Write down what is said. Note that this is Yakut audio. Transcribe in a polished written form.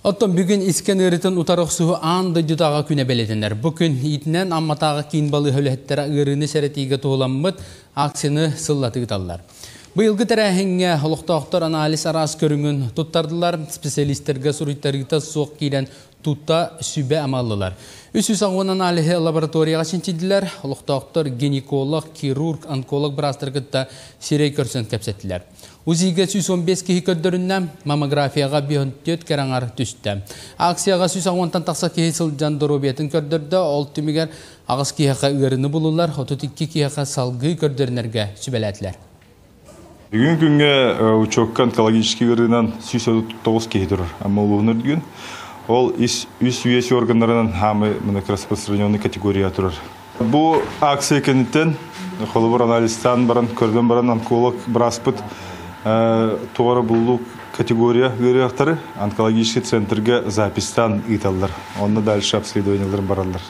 Оттон бүгүн искэн ыарыытын утары охсуһуу аан дойдутааҕы күнэ бэлиэтэнэр. Бу күн иитинэн Амматааҕы киин балыыһа үлэһиттэрэ ыарыыны сэрэтиигэ туһуламмыт акцияны сыллата ыыталлар. Быйылгы тэрээһиҥҥэ олохтоохтор анализ араас көрүҥүн туттардылар, специалистэргэ суруйтарыыта суох киирэн тута сүбэ-ама ыллылар. 310 аналиһы лабораторияҕа чинчийдилэр, олохтоохтор гинеколог, хирург, онколог быраастары кытта сирэй көрсөн кэпсэттилэр. УЗИга 115 киһи көрдөрүннэ, маммографияҕа 54 кэраҥар түстэ. Акцияҕа 110-тан тахса киһи сылдьан доруобуйатын көрдөрдө, ол түмүгэр 8 киһиэхэ ыарыыны булулар, 32 киһиэхэ салгыы көрдөрүнэргэ сүбэлээтилэр. Бүгүн күҥҥэ учуокка онкологический ыарыынан 139 киһи турар. Амма улууһун үрдүгүн. Ол ис үс үөс органнарынан хаамы распространенный категория турар. Бу акция кэнниттэн холобур анализтаан баран, көрдөн баран онколог бырааспыт туора буллук категория ыарыһахтары онкологический центрга записьтаан ыыталлар. Онно дальше обследованиеларын бараллар.